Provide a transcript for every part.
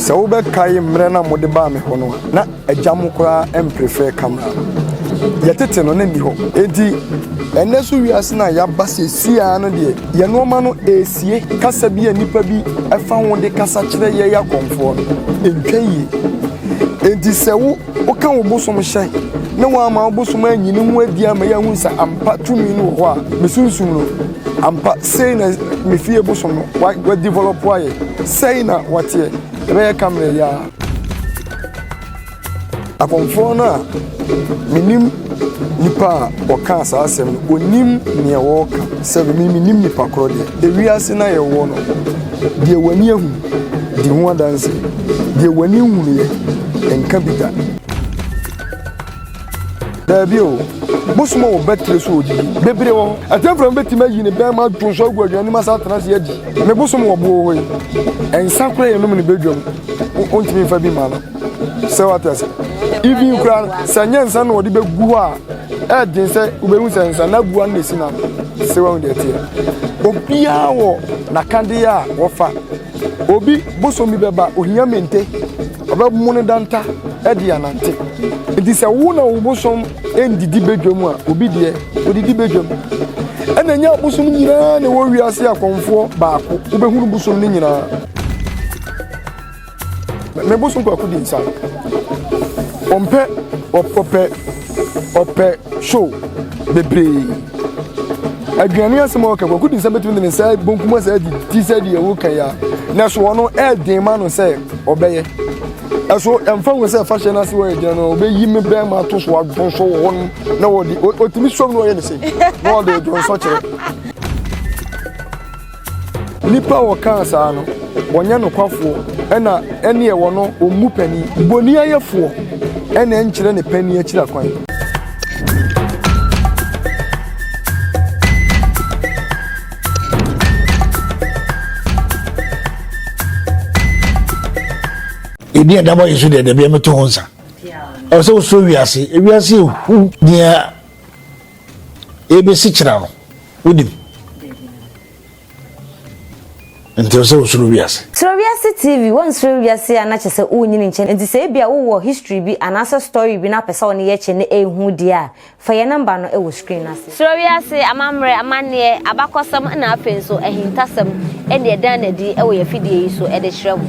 Sɛ wobɛkae mmerɛ no a mode baa me hɔ no a, na agya mo koraa mprefɛɛ camera no. Yɛtete no, na nni hɔ. Enti ɛnnɛ so wiase no a yɛaba seesei ara no deɛ, yɛn nnoɔma no ɛresie. Kasa bi a nnipa bi fa ho de kasa kyerɛ yɛn akɔmfoɔ no, ɛntwa yie. Enti sɛ wo woka wo bosom hyɛ na woamma wo bosom anyi ne ho adi amma yɛahu sɛ ampa tumi no wɔ hɔ a, me sunsum no, ampa sei na me fie bosom no wa wa develop ayɛ, sei na wateɛ, ɛbɛyɛ kammerɛ yi ara. Akɔmfoɔ no a menim nipa a ɔkaa saa asɛm no, ɔnim nea ɔreka sɛ me menim nipa korɔ deɛ. Ewiase no a yɛwɔ no, deɛ w'ani ahu di ho adanse, deɛ w'ani nhunuiɛ nka bi da. Daabi o, bosom a wɔba tire so ɔdidi bebree wɔ hɔ. Atɛmfra no bɛtumi ayi ne bɛrima ato nso agu aduane mu asa atena ase adi. Me bosom wɔ boɔ hɔ yi, nsa koraa yɛnom no badwam, wontumi mfa bi mma no. Sɛ wate ase. Even koraa sɛ nyɛ nsa na wɔde bɛgu hɔ a, ɛden sɛ wobɛhu sɛ nsa na agu ano na ɛsi n'ano. Sɛ wahu deɛ ɛteɛ. Obiara wɔ n'akadeɛ a wɔfa. Obi bosom bi bɛba, ohia mente, ɔbɛmo ne danta de anante. Nti sɛ wo na wo bosom ndidi badwam a, obi deɛ, odidi badwam. Ɛna ɛnyɛ abosom nyinaa na ɛwɔ wiase akɔmfoɔ baako, wobɛhunu bosom no nyinaa. Me bosom kwaku di nsa. Ɔmpɛ ɔpɛ ɔpɛ show bebree. Aduane asɛm a ɔka kwaku di nsa bɛtumi de ne nsa bonkum asɛ adi ti sɛ deɛ woka yi a. Na so ɔno ɛɛden ma no sɛ ɔbɛyɛ. Ɛso ɛmfa ho sɛ fahyɛ no ase wɔ gyina no ɔbɛyi me bɛrima ato so adwonsɔ wɔ hɔ no na wɔde ɔtumi som na ɔyɛ ne se na ɔde dwonsɔ kyerɛ. Nnipa a wɔkaa saa no, wɔnyɛ nokwafoɔ, ɛna ɛneɛ wɔno wɔmmu panin. Boniayɛfoɔ ɛna ɛnkyerɛ ne panin akyiri akwan. Ebi a ɛda yi so deɛ dabi ɛmɛto ho nsa. Ɛwɔ sɛ wosoro wiase. Ewiase ehu nea ebesi kyerɛ no. Wonim. Nti ɛwɔ sɛ wosoro wiase. Suro Wiase TV, Woansuro wiase a na kyerɛ sɛ wonyini nkyɛ nti sɛ ebia wowɔ history bi anaasɛ story bi na wopɛ sɛ wo ne yɛ kyɛ na ɛhu deɛ a, fa yɛn number no wɔ screen no ase. Suro Wiase, Amammerɛ, amanneɛ, abakɔsɛm na afei nso ahintasɛm na yɛdan no adi wɔ yɛn afidie yi so de kyerɛ wo.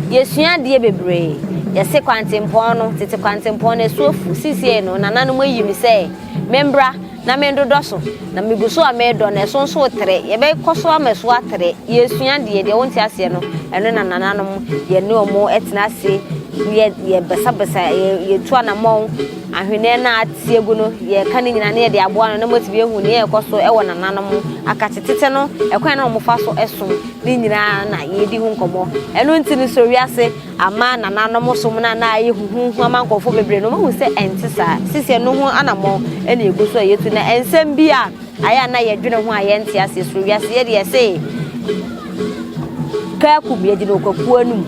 Yɛsua adeɛ bebree. Yɛse kwantempɔn no, tete kwantempɔn no ɛso afu. Seesei no, nananom ayi me sɛ membra Na mendodɔ so, na megu so a meredɔ no, ɛso nso retrɛ. Yɛbɛkɔ so ama ɛso atrɛ. Yɛresua adeɛ, deɛ wonte aseɛ no, ɛno na nananom, yɛne wɔn tena ase, yɛ, yɛbasabasa, yɛ, yɛtu anammɔn, ahweneɛ no a ate agu no, yɛreka ne nyinaa na yɛde aboa ano na moatumi ahu nea ɛrekɔ so wɔ nananom akate tete no, ɛkwan a na wɔfa so som ne nyinaa na yɛredi ho nkɔmmɔ. Ɛno nti no, sɛ wiase. Ama nananom som no a na ayɛ huhuuhu ama nkurɔfoɔ bebree no, wɔahu sɛ ɛnte saa. Sisi ɛno ho anammɔn na ɛgu so a yɛtu. Na nsɛm bi a ayɛ a na yɛdwene ho a yɛnte aseɛ soro wiase yɛ deɛ yɛse kaakum yɛgyina ɔkwakuo anum.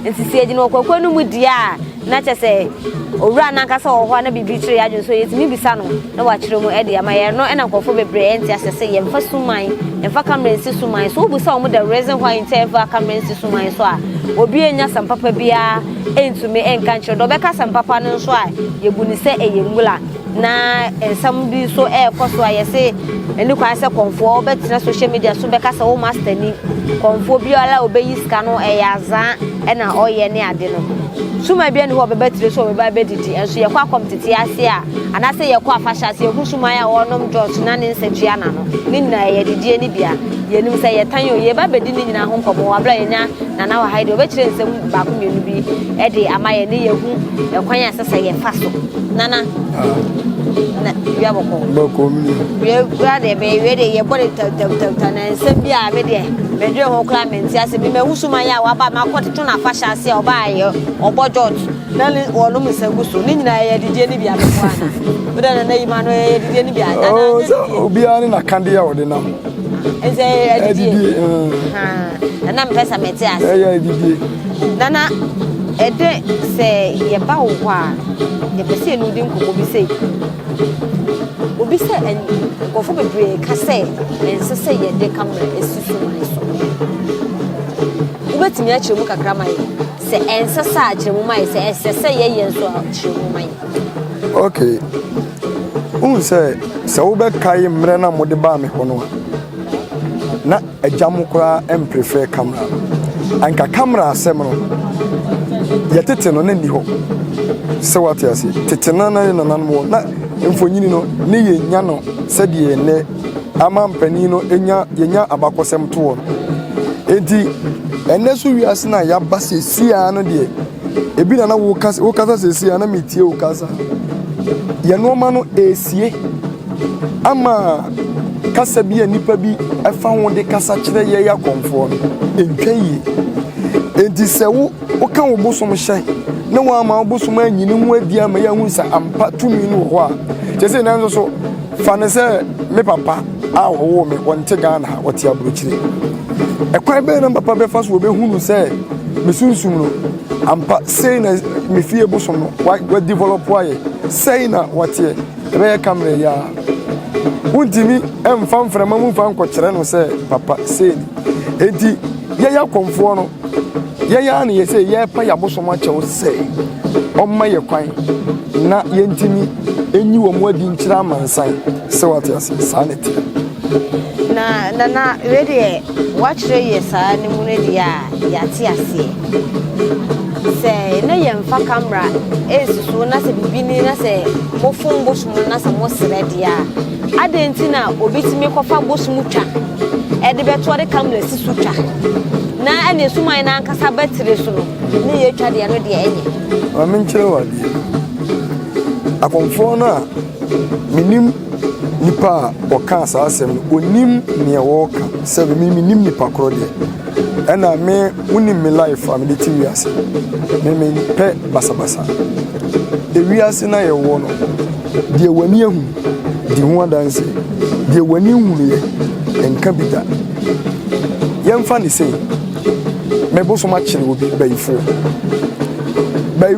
Nti sɛ yɛgyina ɔkwakuo anum deɛ a na kyɛ sɛ owura no ankasa wɔ hɔ a na biribi kyerɛ yɛn adwene so yɛtumi bisa no na wakyerɛ mu de ama yɛn. Ɛno na nkurɔfoɔ bebree nte aseɛ sɛ yɛmfa suman, yɛmfa camera nsi suman so. Wobisa wɔn the reason why nti a yɛmfa camera nsi suman so a, obi nnya asɛm papa biara ntumi nka nkyerɛ. Deɛ ɔbɛka asɛm papa no nso a, yɛbu no sɛ ɛyɛ nwura. Na nsɛm bi nso ɛrekɔ so a yɛse ɛni kwan sɛ kɔmfoɔ wobɛtena social media so bɛka sɛ wo master ni. Kɔmfoɔ biara a ɔbɛyi sika no ɛyɛ azaa ɛna ɔyɛ ne ade no. Suman biara nni hɔ a ɔbɛba tire so a ɔbɛba abɛdidi. Nso yɛkɔ akɔmtete ase a anaasɛ yɛkɔ afahyɛ ase yɛhu suman a ɔrenom jɔs na ne nsa tua n'ano. Ne nyinaa ɛyɛ adidie no bi a yɛnim sɛ yɛtan o. Yɛreba abɛdi ne nyinaa ho nkɔmmɔ wɔ aberɛ a yɛnya Nana wɔ ha yi deɛ ɔbɛkyerɛ nsɛm baako mmienu bi de ama yɛn ne yɛhu ɛkwan a ɛsɛ sɛ yɛfa so. Nana, na wia bɔkɔ. Bɔkɔ mi. Wia wia deɛ bɛyɛ wia deɛ yɛbɔ de tawtawtawtaw na nsɛm bi a me deɛ medwene ho koraa mente ase. Me mahu suman a waba makɔtoto n'afahyɛ ase a ɔbaa yɛ ɔbɔ jɔt na ne wɔnom nsa gu so. Ne nyinaa yɛ adidie no bi a meboa ana? Wodɛ nana yi ma no yɛ adidie no bi a? Nana Oh, sɛ obiara ne n'akadeɛ a ɔde nam. Ɛsɛ adidie. Nana mepɛ sɛ mete ase. Ɛyɛ adidie. Nana ɛdɛ sɛ yɛba wo hɔ a yɛpɛ sɛ yɛne wo di nkɔmmɔ bi sɛ obi sɛ nkurɔfoɔ bebree ka sɛ ɛnsɛ sɛ yɛde kamera si suman so. Wobɛtumi akyerɛ mu kakra ma yɛn? Sɛ. Sɛ ɛnsɛ sɛ a, kyerɛ mu ma yɛ. Sɛ ɛsɛ sɛ yɛyɛ nso a, kyerɛ mu ma yɛ. Okay. Wohu sɛ, sɛ wobɛkae mmerɛ no a mode baa me hɔ no a, na agya mo koraa mprefer camera no. Anka camera asɛm no, yɛtete no na nni hɔ. Sɛ wate ase, tete no na yɛ nananom wɔ na mfonyini no ne yɛnya no sɛdeɛ nnɛ ama mpanin no nya yɛnya abakɔsɛm toɔ no. Enti ɛnnɛ so wiase no a yɛaba seesei no deɛ, ebi na na wokasa wokasa seesei a na metie wo kasa. Yɛn nneɛma no ɛresie ama kasa bi a nnipa bi fa ho de kasa kyerɛ yɛn akɔmfoɔ no, ɛntwa yie. Enti sɛ wo woka wo bosom hyɛ na woama wo bosom anyi ne ho adi ama yɛahu sɛ ampa tumi no wɔ hɔ a, kyerɛ sɛ nanso so fa no sɛ me papa a ɔwoo me, ɔnte Ghana ha, ɔte aburokyire. Ɛkwan bɛn na me papa bɛfa so wɔbɛhunu sɛ me sunsum no ampa sei na me fie bosom no wa develop ayɛ, sei na wateɛ. Ɛbɛyɛ camera yi ara. Wontumi mfa mframa mu mfa nkɔkyerɛ no sɛ papa sei ni. Enti yɛyɛ akɔmfoɔ no, yɛn ara na yɛsɛ yɛrepa yɛn abosom akyɛw sɛ ɔmma yɛ kwan na yɛntumi nyi wɔn adi nkyerɛ amansan. Sɛ wate ase, saa na ɛteɛ. Na Nana wei deɛ woakyerɛ yɛ saa no mu no deɛ a yɛate aseɛ. Sɛ na yɛmfa camera nsi so na sɛ biribi ni na sɛ mofom bosom no na sɛ mosrɛ deɛ a, adɛn nti na obi tumi kɔfa bosom twa ɛde bɛto ɔde camera si so twa na ɛne suman no ankasa bɛtire so no ne yɛtwa deɛ no deɛ ɛnyɛ. Ma menkyerɛ wo adeɛ. Akɔmfoɔ no a menim nipa a ɔkaa saa asɛm no, ɔnim nea ɔreka. Sɛ me menim nipa korɔ deɛ. Ɛna me wonim me life a mede te wiase. Me mempɛ basabasa. Ewiase na yɛwɔ no, deɛ w'ani ahu, di ho adanse. Deɛ w'ani nhunuiɛ, nka bi da. Yɛmfa ne sei, me bosom akyere obi bayifoɔ. Bayi,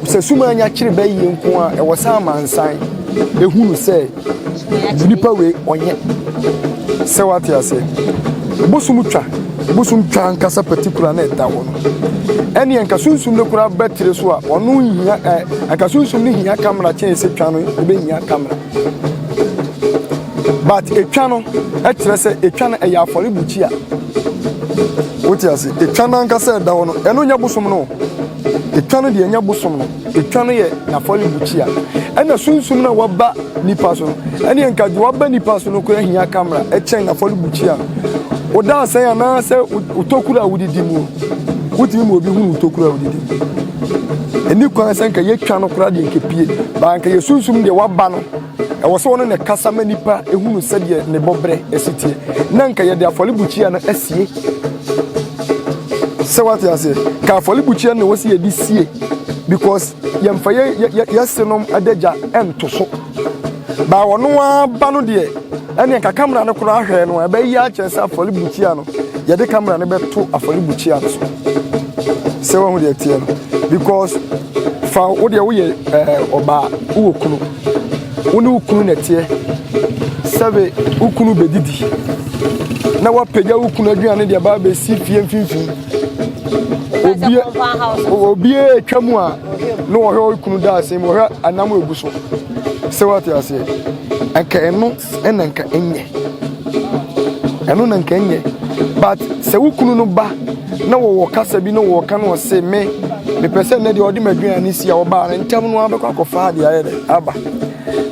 sɛ suma anya kyere bayie nko a, ɛwɔ sɛ amansan ehunu sɛ nipa wei ɔnyɛ. Sɛ wate aseɛ, bosom twa, bosom twa ankasa particular na ɛda hɔ no. Ɛne nka sunsum no koraa ba tire so a, ɔno nhia ɛ, nka sunsum no hia camera kyɛn sɛ twa no ɛbɛhia camera. But etwa no ɛkyerɛ sɛ etwa no ɛyɛ afɔrebukyia. Wote ase? Etwa no ankasa ɛda hɔ no, ɛno nyɛ bosom no. Etwa no deɛ ɛnyɛ bosom no. Etwa no yɛ n'afɔrebukyia. Ɛna sunsum no a waba nipa so no, ɛne nka deɛ waba nipa so no koraa hia camera ɛkyɛn n'afɔrebukyia no. Woda asɛn anaasɛ wotokuro a wodidi mu, wotumi ma obi hunu wotokuro a wodidi mu. Ɛni kwan sɛ nka yɛtwa no koraa deɛ nka pie, baa nka yɛ sunsum deɛ waba no, ɛwɔ sɛ ɔno na ɛkasa ma nipa ehunu sɛdeɛ ne bɔbrɛ si teɛ, na nka yɛde afɔrebukyia no asie. Sɛ wate aseɛ, ka afɔrebukyia no na ɛwɔ sɛ yɛde sie because yɛmfa yɛ yɛ yɛsenom adagya nto so. Baa ɔno ara ba no deɛ, ɛne nka kamera no koraa hwɛ no a, ɛbɛyɛ akyerɛ sɛ afɔrebukyia no, yɛde kamera no bɛto afɔrebukyia no so. Sɛ wahu deɛ ɛteɛ no, because fa wo deɛ woyɛ ɛɛ ɔbaa, wowɔ kunu. Wo ne wo kunu na ɛteɛ. Sɛbe wo kunu bɛdidi na woapagya wo kunu aduane de aba abɛsi fie mfimfini. Obie obie atwa mu a na ɔhwɛ wo kunu da ase mu ɔhwɛ anam egu so. Sɛ wate aseɛ. Nka ɛno ɛna nka ɛnyɛ. Ɛno na nka ɛnyɛ. But sɛ wo kunu no ba na wɔwɔ kasa bi na wɔka na ɔse me mepɛ sɛ nnɛ deɛ ɔde m'aduane si a ɔbaa no ntɛm no ara bɛkɔ akɔfa adeɛ ayɛ dɛ aba.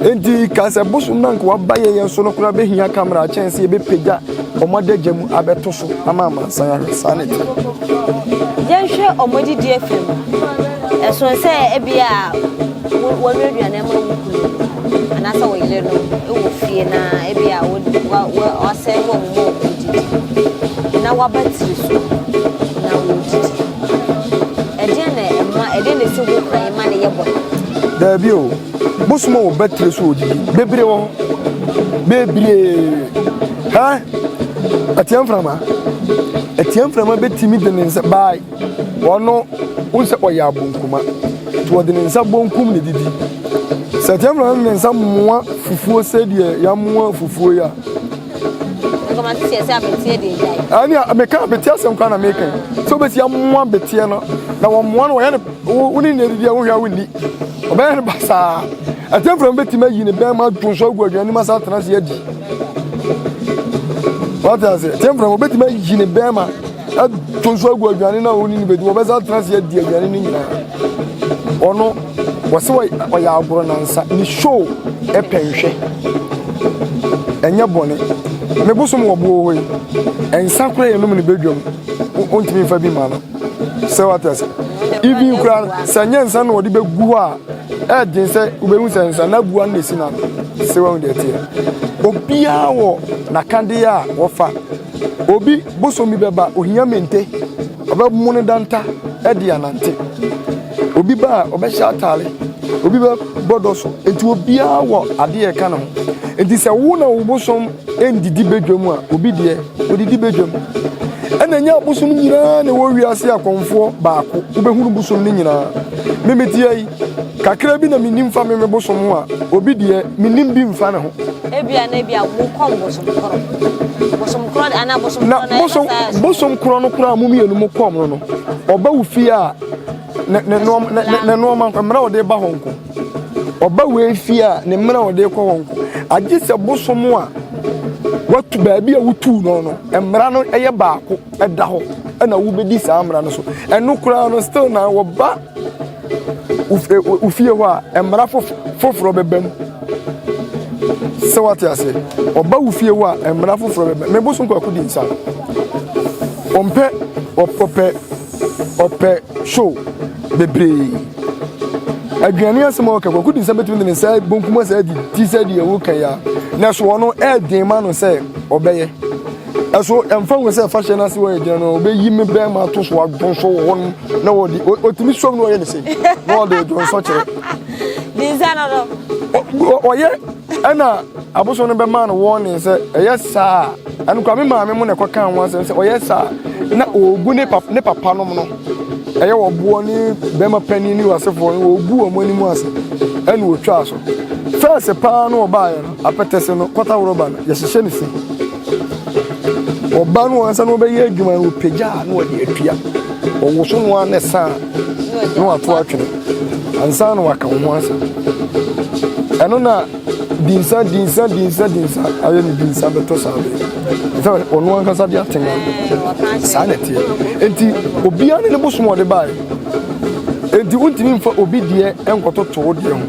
Enti ka sɛ bosom na nka waba yɛ yɛn so no koraa bɛhia kamera kyɛn sɛ yɛbɛpagya wɔn adagya mu abɛto so ama amansan ahwɛ. Saa na ɛteɛ. Yɛnhwɛ wɔn adidie fam. Ɛsono sɛ ebia wɔnoa aduane ama wo kunu anaasɛ wo yere no wɔ fie na ebia wasɛe wɔn ma wɔdidi na waba tiri so na wɔdidi. Ɛdeɛn na ɛma ɛdeɛn na ɛsi ho kwan ma no yɛ bɔne? Daabi o, bosom a wɔba tiri so wɔdidi bebree wɔ hɔ. Bebree. Hɛ? Atia mframa. Atia mframa bɛtumi de ne nsa bae. Ɔno, wohu sɛ ɔyɛ abonkuma. Nti ɔde ne nsa bonkum na didi. Sɛ atia mframa de ne nsa moa fufuo sɛdeɛ yɛamoa fufuo yi a. kɔma te sɛ abeteɛ de agyae. Ɛne meka abeteɛ asɛm koraa na meka yi. Sɛ wobɛsi amoa abeteɛ no na wɔmmoa no wɔyɛ no wo ne ne adidi a wohwɛ a wonni. Ɔbɛyɛ no basaa. Ɛtɛ mframa bɛtumi ayi ne bɛrima adwo nso agu aduane mu asa atena ase adi. Wate ase? Ɛtɛ mframa bɛtumi ayi ne bɛrima Ɛto nso agu aduane no a ɔne no bɛdi, wɔbɛsan atena ase adi aduane no nyinaa. Ɔno, wɔse ɔyɛ agorɔ nansa, ne show ɛpɛ nhwɛ. Ɛnyɛ bɔne. Me bosom wɔ boɔ hɔ yi, nsa koraa yɛnom no badwam, wontumi mfa bi ma no. Sɛ wate ase. Even koraa, sɛ nyɛ nsa na wɔde bɛgu hɔ a, ɛyɛ sɛ wobɛhu sɛ nsa na abua no na ɛsi n'ano. Sɛ wahu deɛ ɛteɛ. Obiara wɔ n'akadeɛ a wɔfa. Obi bosom bi bɛba, ohia mente, ɔbɛmono danta de anante. Obi ba a, ɔbɛhyɛ ataare, obi bɛbɔ dɔ so. Enti obiara wɔ adeɛ a ɛka ne ho. Enti sɛ wo na wo bosom ndidi badwam a, obi deɛ, odidi badwam. Ɛna ɛnyɛ abosom nyinaa na ɛwɔ wiase akɔmfoɔ baako, wobɛhunu bosom no nyinaa. Me meteɛ yi, Kakra bi na menim fa me me bosom ho a, obi deɛ, mennim bi mfa ne ho. Ebia na ebia mo kɔm bosom korɔ. Bosom korɔ de anaa bosom korɔ na bosom bosom korɔ no koraa mo mmienu mo kɔm no no, ɔba wo fie a ne ne nneɛma ne ne nneɛma nko mmerɛ ɔde ba hɔ nko. Ɔba wei fie a ne mmerɛ ɔde kɔ hɔ nko. Agye sɛ bosom a watu baabi a wotuu no no, mmara no yɛ baako ɛda hɔ ɛna wobɛdi saa mmara no so. Ɛno koraa no still na wɔba wo fie hɔ a, mmara foforɔ bɛba mu. Sɛ wate ase, ɔba wo fie hɔ a, mmara foforɔ bɛba. Me bosom kwaku di nsa. Ɔmpɛ, ɔpɛ, ɔpɛ show bebree. Aduane asɛm a ɔka kwaku di nsa bɛtumi de ne nsa bonkum asɛ adi ti sɛ deɛ woka yi a. Na so ɔno ɛɛden ma no sɛ ɔbɛyɛ. Ɛso ɛmfa ho sɛ fahyɛ no ase wɔ gyina no ɔbɛyi me bɛrima ato so adwonsɔ wɔ hɔ no na wɔde ɔtumi som na ɔyɛ ne se na ɔde dwonsɔ kyerɛ. Dinsa no no. Ɔyɛ ɛna abosom no bɛma no wɔne sɛ ɛyɛ saa ɛno kora me maame mo na ɛkɔka ho asɛm sɛ ɔyɛ saa na ɔgu ne papa ne papa nom no ɛyɛ ɔboɔ ne bɛrima panin ne wasefoɔ no ɔgu wɔn anim ase ɛna ɔtwaa so fɛɛse paa no ɔbaeɛ no Apɛtɛse no, kɔta rɔba no, yɛhyehyɛ no si. Ɔba no ansa na ɔbɛyɛ adwuma no, ɔpagya a na ɔde atua. Ɔwoso no ara na ɛsa a na wato atwene ansa na waka wo ho asa. Ɛno na dinsa dinsa dinsa dinsa ayɛ ne dinsa bɛtɔ saa bɛ. Sɛ ɔno ankasa de atena saa na ɛteɛ. Enti obiara ne ne bosom a ɔde baeɛ. Enti wontumi mfa obi deɛ nkɔtoto wo deɛ ho.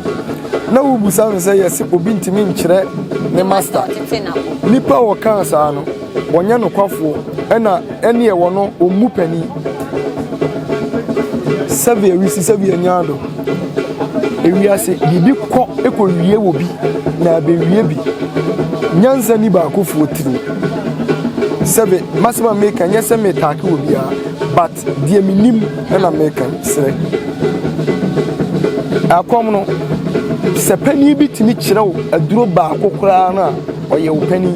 Na wobisa no sɛ yɛse obi ntumi nkyerɛ ne master. Nipa a ɔkaa saa no, ɔnyɛ nokwafoɔ ɛna ɛneɛ wɔno ɔmmu panin. Sɛbi awisi sɛbi anya ado. Ewiase biribi kɔ kɔ wie wɔ bi na abɛwie bi. Nyansa ni baakofoɔ tirim. Sɛbi masɛm a meka nyɛ sɛ metaake wɔ biara but Deɛ menim na meka, serɛ. Akɔm no, sɛ panin bi tumi kyerɛ wo aduro baako koraa no a, ɔyɛ wo panin.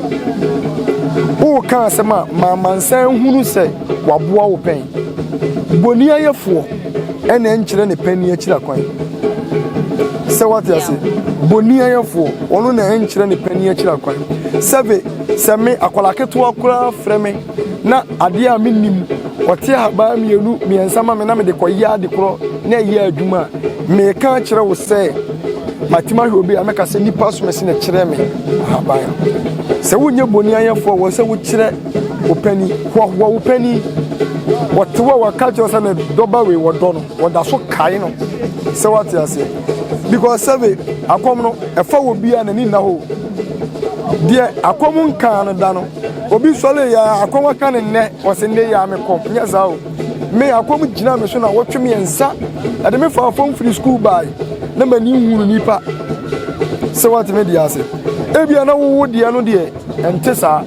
Woreka asɛm a, ma amansan nhunu sɛ waboa wo pɛn. Boniayɛfoɔ na ɛnkyerɛ ne panin akyiri akwan. Sɛ wate ase, boniayɛfoɔ, ɔno na ɛnkyerɛ ne panin akyiri akwan. Sɛbe, sɛ me, akwadaa ketewa koraa frɛ me na adeɛ a mennim, ɔte ahaban mmienu mmiɛnsa ma me na mede kɔyɛ ade korɔ na ɛyɛ adwuma a, meka akyerɛ wo sɛ matumi ahwɛ obi a mɛka sɛ nipa asomasi na kyerɛ me ahaban no. Sɛ wonyɛ boni ayɛfoɔ wɔ sɛ wokyerɛ wo pani, hoahoa wo pani. Wɔte wo a wɔka kyerɛ sɛ ne dɔba wei wɔdɔ no, wɔda so kae no. Sɛ woate aseɛ. Because sɛbe akɔm no ɛfa wɔ bi a n'ani nna hɔ. Deɛ akɔm nkaa no da no, Obi sɔre yɛ a akɔm aka ne nnɛ, ɔse nnɛ yi a me kɔm, nyɛ saa o. Me akɔm gyina me so na wɔtwe me nsa ɛde me faa fam firi sukuu bae na m'ani nhunu nipa. Sɛ wate me deɛ ase. Ebia na wowo deɛ no deɛ ɛnte saa.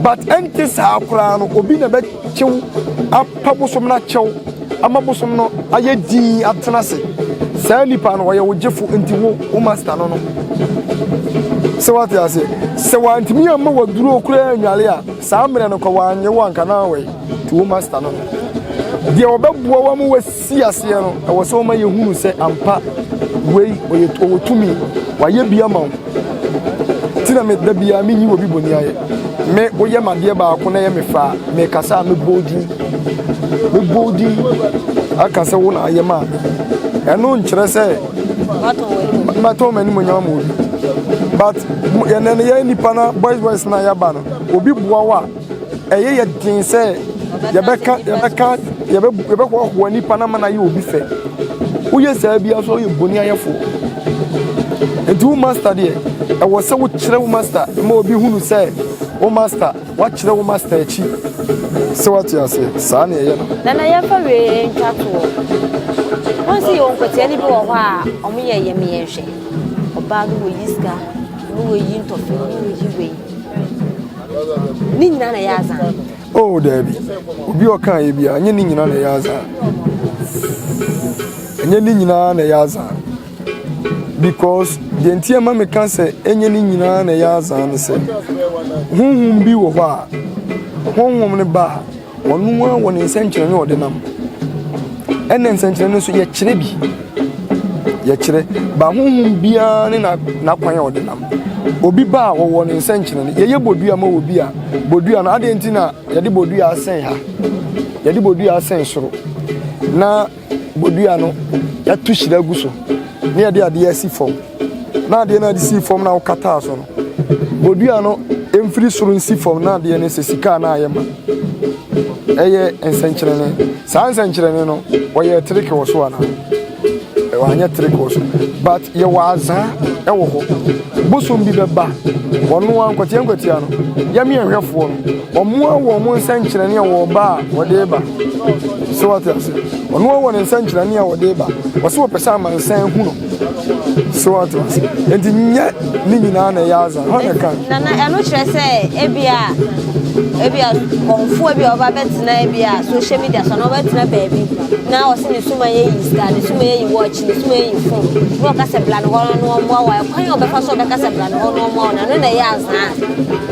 But ɛnte saa koraa no obi na ɛbɛkyew apa bosom no akyɛw ama bosom no ayɛ dinn atena ase. Saa nipa no ɔyɛ wo gyefo nti wo wo master no no. Sɛ wate ase, sɛ wantumi amma waduro koraa anwale a, saa mmerɛ no kɔ wanyɛ wo anka na awɛ nti wo master no no. Deɛ ɔbɛboa wo ama wasi aseɛ no, ɛwɔ sɛ ɔma yɛhunu sɛ ampa wei ɔyɛ ɔwɔ tumi, wayɛ bi ama wo. Nti na me da biara menyi obi bɔni ayɛ. Me woyɛ m'adeɛ baako na ɛyɛ me fɛ a, mekasa a mebɔ wo din. Mebɔ wo din aka sɛ wo na ayɛ maa me. Ɛno nkyerɛ sɛ mɛtɔn m'animuonyam ama obi. But yɛn no yɛn nipa na boys boys na yɛaba no, obi boa wo a, ɛyɛ yɛ den sɛ yɛbɛka yɛbɛka yɛbɛ yɛbɛhoahoa nipa na ama no ayɛ obi fɛ. Woyɛ saa bi nso woyɛ boni ayɛfoɔ. Nti wo master deɛ ɛwɔ sɛ wokyerɛ wo master ma obi hunu sɛ wo master wakyerɛ wo master akyi sɛ wate aseɛ saa na ɛyɛ no. Nana yɛmfa wei ntwa toɔ. Wɔn sɛ yɛwɔ nkwatia no bi wɔ hɔ a wɔn yɛ yɛm yɛn hwɛ. Ɔbaa no wɔyi sika, no wɔyi ntɔfe, no wɔyi wei. Ne nyinaa na ɛyɛ azaa. Oh daabi, obi a ɔka yɛ biara, ɛnyɛ ne nyinaa na ɛyɛ azaa. Ɛnyɛ ne nyinaa na ɛyɛ azaa. Because deɛ nti ɛma meka sɛ ɛnyɛ ne nyinaa na ɛyɛ azaa ne sɛ, honhom bi wɔ hɔ a, honhom no ba a, Ɔno ara wɔ ne nsɛnkyerɛnne a ɔde nam. Ɛna nsɛnkyerɛnne nso yɛkyerɛ bi. Yɛkyerɛ. Ba honhom biara ne n'akwan a ɔde nam. Obi ba a ɔwɔ ne nsɛnkyerɛnne. Yɛyɛ bodua ma obi a, bodua no adeɛ nti na yɛde bodua asɛn ha. Yɛde bodua asɛn soro. Na bodua no yɛato hyira agu so. Na yɛde adeɛ asi fam. Na adeɛ no a yɛde sii fam na wokataa so no, bodua no mfiri soro nsi fam na adeɛ no sɛ sika na ayɛ ma. Ɛyɛ nsɛnkyerɛnne. Saa nsɛnkyerɛnne no, wɔyɛɛ treke wɔ so anaa? Wɔanyɛ treke wɔ so. But yɛwɔ azaa wɔ hɔ. Bosom bi bɛba, wɔn ara nkwatia nkwatia no, yɛme ɛhwɛfoɔ no, wɔn ara wɔ wɔn nsɛnkyerɛnne a wɔba a wɔde ba. So wate ase? Ɔno ara wɔ ne nsɛnkyerɛnne a wɔde ba. Wɔsɛ wɔpɛ sɛ amansan hu no. So wate ase? Enti nyɛ ne nyinaa na ɛyɛ adza. Hɔn na ɛka. Nana, ɛno kyerɛ sɛ ebia ebia kɔnfoɔ bi a ɔba bɛtena ebia social media so anaa ɔbɛtena baabi na ɔse ne suma yɛ yi sika, ne suma yɛ yi watch, ne suma yɛ yi phone na ɔka sɛ bla ne hɔ no ɔmmoa wo a, ɛkwan a ɔbɛfa so ɔbɛka sɛ bla ne hɔ no ɔmmoa wo no, ɛno na ɛyɛ azaa.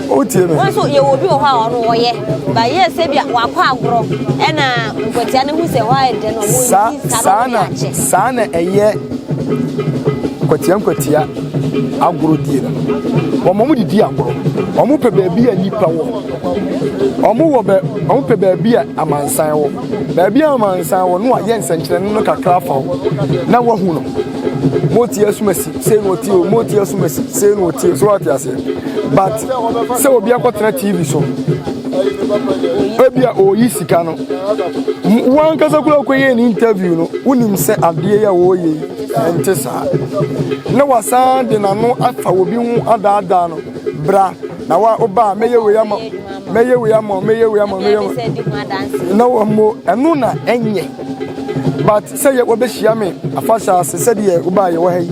Wotie me? Wɔn nso yɛwɔ obi wɔ hɔ a ɔno ɔyɛ ba yɛ sɛ bi a wakɔ agorɔ ɛna nkwatia no hu sɛ hɔ ayɛ dɛ no ɔmo yi sika no ɔmo de akyɛ. Saa na ɛyɛ nkwatia nkwatia agorɔ die no. Wɔn wɔn de di agorɔ. Wɔn pɛ baabi a nipa wɔ. Wɔn wɔ bɛ wɔn pɛ baabi a amansan wɔ. Baabi a amansan wɔ no ayɛ nsɛnkyerɛnne no kakra afa hɔ na wahu no. Moti asumasi sei na ɔtie o, moti asumasi sei na ɔtie so wate aseɛ. But sɛ obi akɔtena TV so ebi a ɔreyi sika no wankasa kura kɔyɛ ne interview no wonim sɛ adeɛ yi a wɔreyɛ yi ɛnte saa na wasan de n'ano afa obi ho adaadaa no bra na wa ɔba a mɛyɛ wei ama mɛyɛ wei ama mɛyɛ wei ama mɛyɛ wei na wɔn mo ɛno na ɛnyɛ but sɛ yɛ wɔbɛhyia me afahyɛ ase sɛdeɛ wobaa yɛwɔ ha yi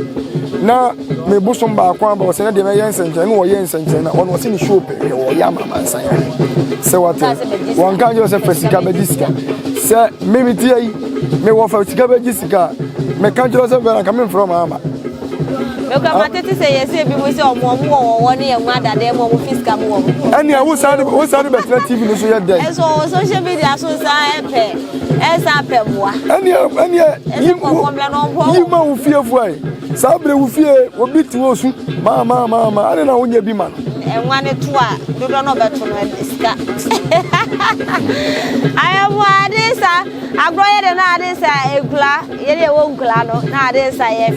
na me bosom baako aba ɔsɛ ne deɛ mɛyɛ nsɛnkyerɛnne na wɔyɛ nsɛnkyerɛnne na ɔno ɔsɛ ne show pɛ hwɛ wɔyɛ ama amansan ahwɛ sɛ wate wɔn ka nkyerɛ sɛ fɛ sika bɛgye sika sɛ me me tie yi mewɔ fɛ sika bɛgye sika a meka nkyerɛ sɛ bɛrɛ nka memfrɛ ɔma ama mekura ma tete sɛ yɛsɛ ebi mu sɛ ɔmo ɔmo wɔ wɔwɔ ne yɛn mu adadeɛ mu ɔmo fi sika mu wɔ mo. ɛnea wosan de bɛtena tv no so yɛ dɛn. ɛnso wɔ social media so saa ɛpɛ ɛsa pɛ mmoa. Ɛneɛ ɛneɛ yi yi ma wo fiefoɔ ayi saa berɛ wo fie obi te hɔ su maa maa maa maa ade na wonyɛ bi ma no. Ɛnwa ne to a dodoɔ na ɔbɛto no sika. Ayɛmoa ade sa agorɔ yɛ de na ade sa nkula yɛ de ɛwɔ nkula no na ade sa yɛ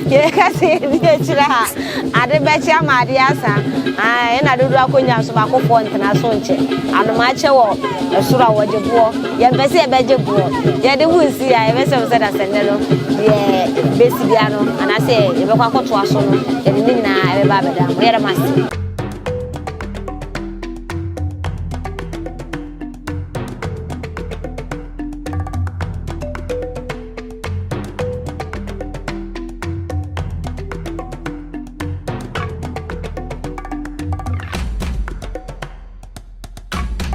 yɛ ka se yɛ di akyire ha ade bɛkye ama ade asa ɛna dodoɔ akɔnya nso baakofoɔ ntena so nkyɛ anomaa kyɛ wɔ ɛsoro a wɔgye boɔ Yɛmpɛ sɛ yɛbɛgye boɔ. Yɛde ho nsi a, yɛbɛsrɛ mo sɛ dasɛnnɛ no, deɛ bɛsi biara no, anaasɛ yɛbɛkɔ akɔtoa so no, yɛde ne nyinaa ɛbɛba abɛda mo. Yɛda mo ase.